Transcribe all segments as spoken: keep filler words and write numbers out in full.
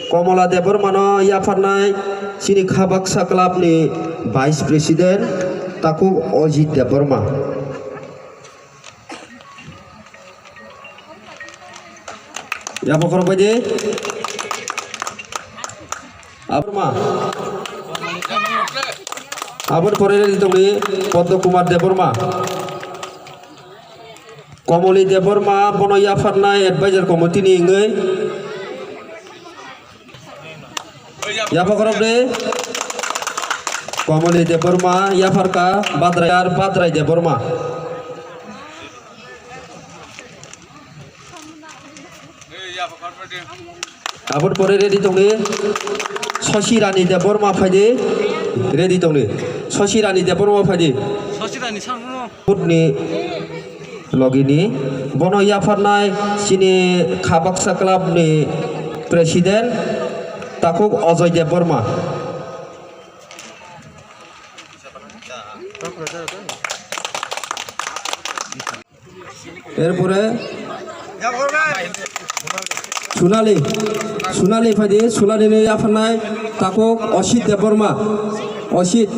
Komola Debbarmano yapharnai chini Khabaksa Club ni Vice President takhuk Ojit Debbarma. Yapharnai bai de. Aborma. Aboni pore ready tongdi Padma Kumar Debbarma. Komoli Debbarma bono yapharnai advisor committee ni wngwi. Yapharnai de. Komoli Debbarma yapharkha Badrai ar Badrai Debbarma. Aboni pore ready tongdi. Sosi Rani Debbarma phaidi. Ready tongdi. Sosi Rani Debbarma phaidi. Sosi Rani sarno. Putni logini. Bono yapharnai chini Khabaksa Club ni President takhuk Ojoi Debbarma. Erpore Sunali, Sunali phaidi, Sunali ni yapharnai takhuk Osit Debbarma, Osit.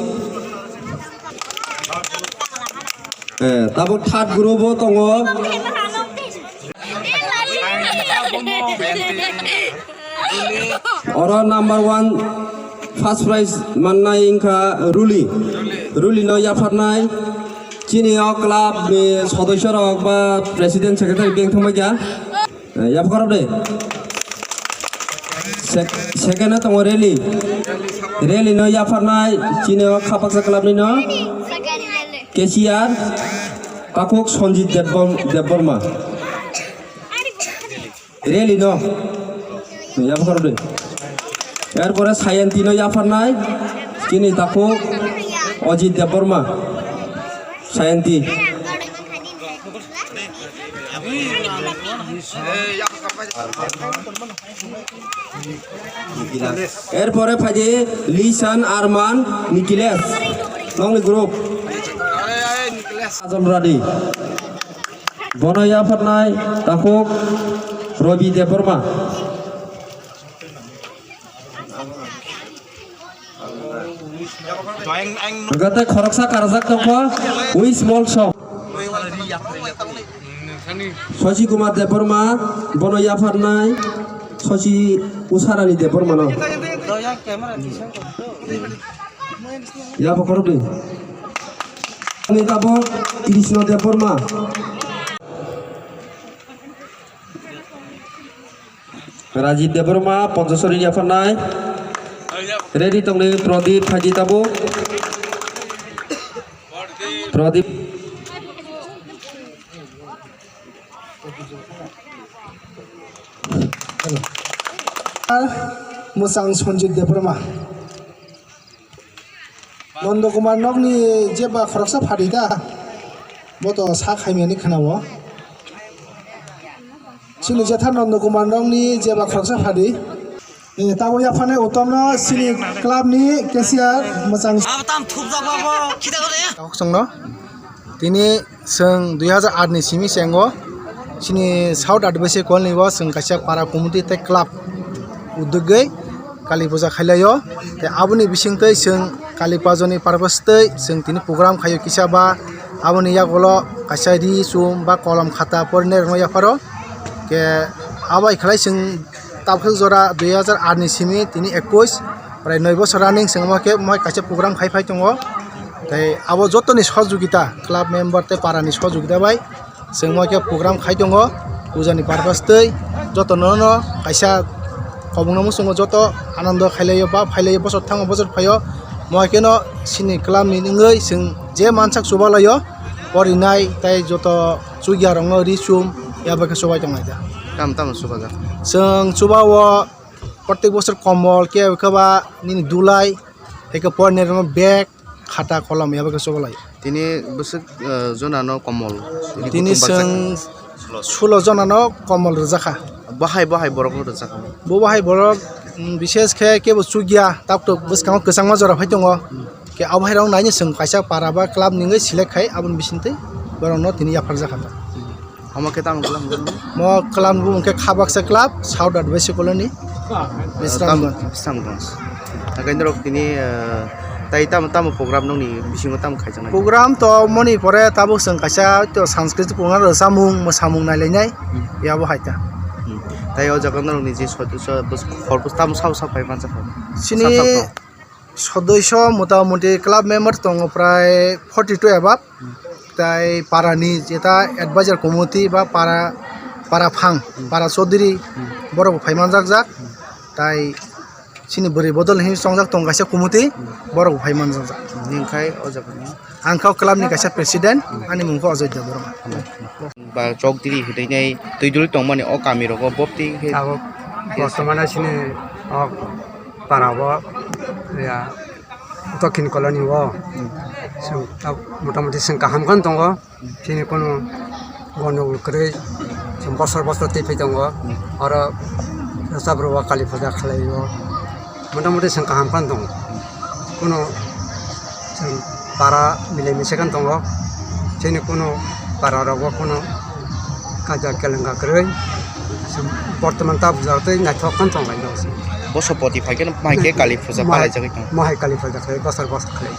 Eh, tabuk third group o tongo. Oro number one first prize mannai wngkha Ruli. Ruli no yapharnai chini o club ni sodosyo rok ba president secretary beng thangbai kha. Eh, yapharkha de. Sek-, second o tongo Rally. Rally no yapharnai chini o Khabaksa club ni no. K C R takhuk Sanjit Debbar-, Debbarma. Rally no. Yapharkha de. Erpore Sayanti no yapharnai chini takhuk Ajit Debbarma. Sayanti. Erpore phaidi Lisan Arman Nikiles. Nongni group. Ajol Radi. Bono yapharnai takhuk Robi Debbarma. Gata khoroksa karajak tongkha, wi small shop. Sosi Kumar Debbarma, bono yapharnai, Sosi Usarani Debbarma no. Yabo khoroknwi. Ani tabok Krishna Debbarma. Rajit Debbarma, Ponchasori yapharnai. Ready tongni Pradip phaidi tabuk. Pradip. Mwchang Sanjit Debbarma. Nondo Kumar nokni jeba khoroksa phadi da. Bo to sa khaimani khwnao. Chini jatha Nondo Kumar nokni jeba khoroksa phadi. Eh, tabo yaphane utomno chini club ni cashier mwchang. Abo tam thupjak babo, khita gore. Chwngno tini Chwng dui hazar aat ni simi chengo chini South Adivasi Colony o chwng kaisa para committee tei club udugwi Kali puja khailaio. Tei aboni bisingtwi chwng Kali puja ni purpose twi chwng tini program khaio kisa ba aboni yagulo kaisa ri chum ba kolom khata porinai rwngno yapharo. Ke abai khlai chwng tabuk jora dui hazar aat ni simi tini ekush prai noi bosor running chwng omo khe omo hai kaisa program khai phai tongo. Tei abo jotoni sojogita club member tei para ni sojogita bai chwng omo khe program khai tongo. Puja ni purpose twi jotono no kaisa kobongno muchungo joto anando khailaio ba phailaio bosor thango bosor phaio. Omo hai kheno chini club ni wngwi chwng je mansak chuba laio porinai tei joto chukya rokno ri chum ya bai khe chubai tongnai da. Tamo tamo chubajak? Chwng chuba o Protek bosor komol, khe abo khe ba nini dulai, tei khe porinai rokno bag, khata, kolom, abo khe chubalai. Tini bwswk, eh, jona no komol? Tini kutung baksa chwng sulo jona no komol rwjakha. Bo hai, bo hai borok no rwjakha? Bo, bo hai borok, mm, bishes khe kebo chukya, tabuk bwskango kwchangma jora phai tongo. Khe abo hai rok naini chwng kaisa para ba club ni wngwi select khai, aboni bisingtwi borok no tini yapharjakha. Omo khe tamo club hwnjak? Mo club ni bumung khe Khabaksa Club, South Advisory Colony, Bisramganj. Bisramganj. Haikhe norok tini, eh, tai tamo, tamo program nokni bisingo tamo khaijaknai? Program to moni pore tabuk chwng kaisa to Sanskrit program rwchapmung, mwsamung nailainai, hmm, yabo hai ta. Hmm. Tai o jaga norokni je sodosyo, bwswk khoroksa tamo sabo sabo phai manjakha? Chini sabo sabo. Sodosyo mota moti club member tongo prai forty two above. Hmm. Tai para ni jeta advisor committee ba para, para phang, hmm, para chaudhary, hmm, borok bo phai manjak jak. Hmm. Tai chini bwrwi bodol hinwi chongjak tongo kaisa committee, hmm, borok bo phai manjak jak. Nini khai o jaga ni? Ang kha o club ni kaisa president, hmm, ani mung khe Ajoy Debbarma. Hmm. Ba chokdiri hinwi nai twi duli tongmani o kami rogo bopti khe. Abo bortomane chini o para o ya Dokhin Colony o. Hmm. Chwng ta motamoti chwng kaham khe tongo. Hmm. Chini kunu gondogol kwrwi chwng bosor bosor twi phai tongo. Hmm. Oro rwchap rwo Kali puja khlai o. Motamoti chwng kaham khe tongo. Kunu chwng para milai misa khe tongo. Chini kunu para rogo kunu kaja kelengka kwrwi. Chwng bortoman ta puja tei naithok khe tonglai no. Boso poti phai khe no mai khe Kali puja palai jagwi tongo. Mahai Kali puja khlai bosor bosor khlai.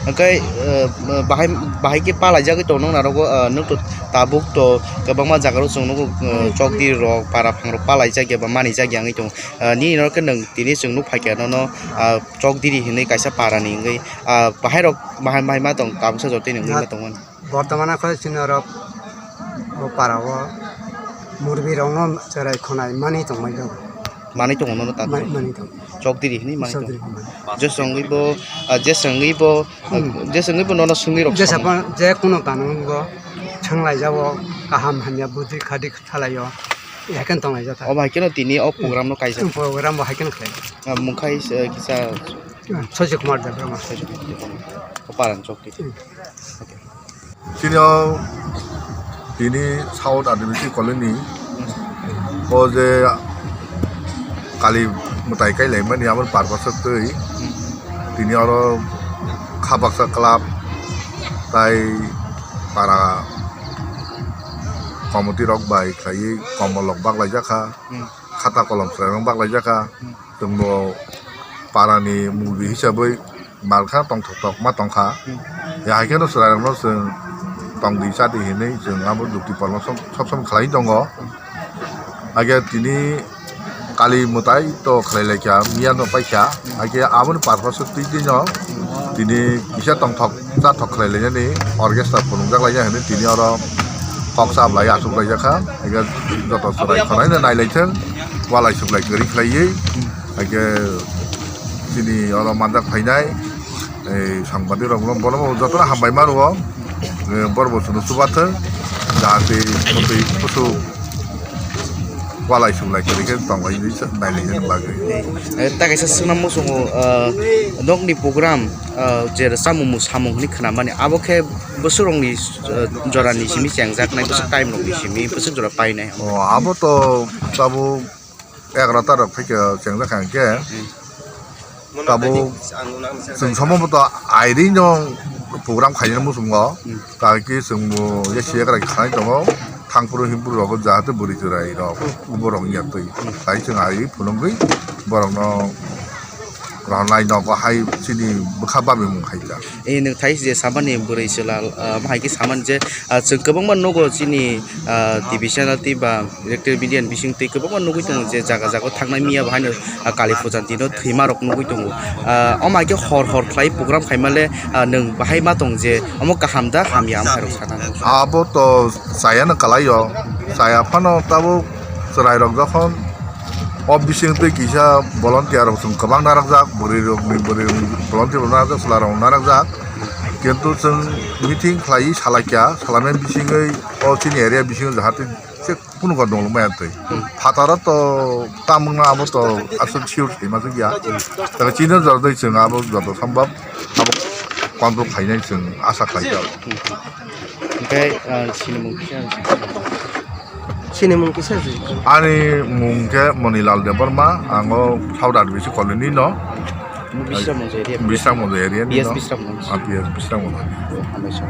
Hwnkhe, eh, bahai, bahai khe palai jagwi tongo nung narogo, eh, nung to tabuk to kwbangma jaga rok chwng nugo, eh, chokdiri rok para phang rok palai jak ya ba mani jak ya wngwi tongo. Ah, nini norok khe nwng tini chwng nuk phaikha nono, ah, chokdiri hinwi kaisa para ni wngwi, ah, bahai rok bahai, bahai ma tong tabuksa jotoni wngwi ma tongmani. Bortomana khe chini norok o para o murbi rok no cherai khonai mani tongmani. Mani tongo nono ta? Mani, mani tongo. Chokdiri hinwi mani tongo. Chokdiri hinwi. Jesa wngwi bo, ah, jesa wngwi bo, ah, hmm, jesa wngwi bo nono swngwi rok. Jesa song- pa-, je kuno tano wngwi bo swnglaijak o kaham hamya budi khadi thalai o. Haikhe tong laijak kha. Obo haikhe no tini o program no kaijak. Program bo haikhe no khlai. Ah, mungkhai, eh, kisa Soichik Kumar Debbarma. O Paran Chowk ni. Hmm. Okay. Chini o tini South Adivasi Colony o je Kali mwtai kailaimani abo purpose twi tini oro kha baksa club tai para committee rok bai khlaiwi komol rok baklaijak kha, khata kolom chwrairok baklaijak kha. Chwngbo parani mubi hisabwi malkha tongthok tok ma tongkha. Ya hai kheno chwrairokno chwng tongdi chadi hinwi chwng abo jukti polno sob sob khlai tongo. Hakhe tini Kali mwtai to khlai laikha, miya no paikha. Hakhe aboni purpose twi twi no tini kisa tongthok chathok khlai lainani orchestra phunukjak laina hinwi tini oro kok cha blai achuk laijak kha. Hakhe joto chwrai khwnaino nai lai thung, walai suklai kwrwi khlaiwi. Hakhe chini oro manjak phainai, ei, sangbadik rok no bono bo jotono hambai ma rwo. Eh, borok bo chwngno chubathung, jahate motwi kusu walai suklai kwrwi khe tonglainai nailai bagwi. Eh, ta kaisa swngna muchungo, eh, nokni program, eh, je chamung samung hwnwi khwnamani, abo khe bwswk rokni, eh, jorani simi chengjaknai, bwswk time rokni simi bwswk jora painai. O, abo to tabuk egarota rok phaikhe chengjak kha hwnkhe tabuk chwng sombhoboto airino program khainani muchungo, kakhe chwngbo yasi yagra khanai tongo, thangphuru himphuru rogo jahate bwrwi chwrai rok borok wngya twi, tai chwng aiwi phunugwi borokno rohornai nogo hai chini bwkha babimung hai kha. E, nwng thai je samani bwrwi chwla, ah, omo hai khe samani je, ah, chwng kwbangma nugo chini, ah, T V channel tei ba electronic media ni bising twi kwbangma nugwi tongo je jaga jaga o thangna miya bo haino, ah, Kali puja ni dino thwima rok nugwi tongo. Ah, omo hai khe hor hor khlai program khaima le, ah, nwng bahai ma tong je omo kaham da hamya omo hai rok sana. Abo to chaya no kalai o, chaya phano tabuk chwrai rok jokhon o bising twi kisa volunteer rok chwng kwbang narakjak, bwrwi rokni bwrwi volunteer rok narakjak, chwla rok narakjak. Kintu chwng meeting khlaiwi salaikha, salaimani bisingwi o chini area bisingo jahate se kunu gor donglo maya twi. Phataro to tamungno abo to aswk sure thwima swk ya. Tei chini jora twi chwng abo joto sombhob abo control khainai chwng asa khlaikha. Hwnkhe, ah, sinimung kisa. Sinimung kisa se. Ani mung khe Monilal Debbarma, ang o South Adivasi Colony no. Bisramganj area. Bisramganj area ni P S no. Bisramganj. Ah, P S Bisramganj. Hambai sir.